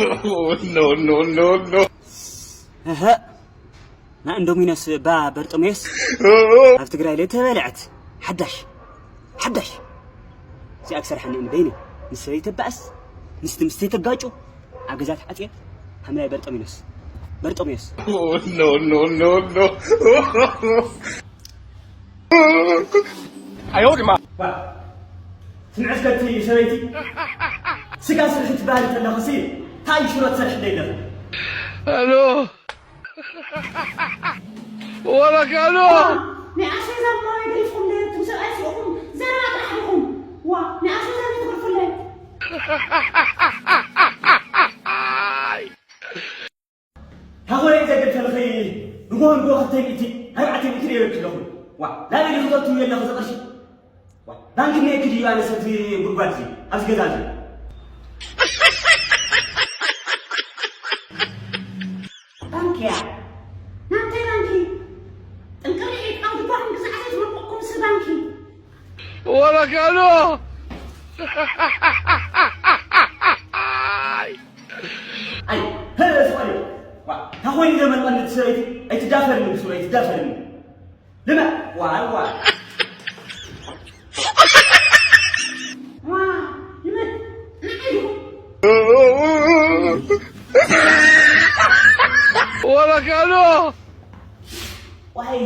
Oh, no, no, no, no. እህ፣ ና እንዶሚኖስ ባ በርጦሜዎስ ኣብ ትግራይ ለይ ተበልዐት። ሓዳሽ ሓዳሽ እዚኣ ክሰርሓኒ እኒ በይነ ምስ ሰበይ ተባእስ ምስቲ ምስ ተጋጩ ኣብ ገዛ ተዓፅየ ሓምላይ በርጦሚኖስ በርጦሜዎስ። Oh, no, no, no, no. ዋ፣ ትምዕስከቲ ሰበይቲ፣ ስጋ ስርሒ ትበሃል እንተለኽሲ፣ ታይ ሽሮ ትሰርሒ እንደ ኣለኺ? ኣሎ፣ ወረክ ኣሎ። ናይ ኣስቤዛ እሞ ገዲፍኩም ዶ፣ እቱም ሰብኣይ ሲኢኹም ዘረባ ጥራሕ ዲኹም? ዋ፣ ናይ ኣስቤዛ ዘይትገድፉለይ? ሃጎረይ ዘግድ ተልኺ ንጎ ንጎ ክልተ ሚእቲ ኣርባዕተ ሚእቲ ዶ ይወክለኹም? ዋ፣ ናበይ ዲኺ ተእትውዮ ኣለኺ እዚ ቅርሺ? ዋ፣ ባንክ እኒኤኪ ድዩ ኣነ ሰቲ ጉድጓድ እዚ ኣብዚ ገዛ እዚ? ባንክ እያ። ናብታይ ባንኪ? ጥንቅርዒት ኣብ ድኳን ግዛዕ ዘይትመልቀኩም ሲ ባንኪ። ወረካሎ። ኣይ፣ ሄ፣ ዝኾነ። ዋ፣ ታኾይኒ ዘመልቀኒ እቲ ሰበይቲ ኣይትዳፈርኒ፣ ብስሩ ኣይትዳፈርኒ። ልመ-፣ ዋይ፣ ዋይ። ዋ፣ ልመ-፣ ንዓይ ዲኹም? ወረካሎ። ዋይ።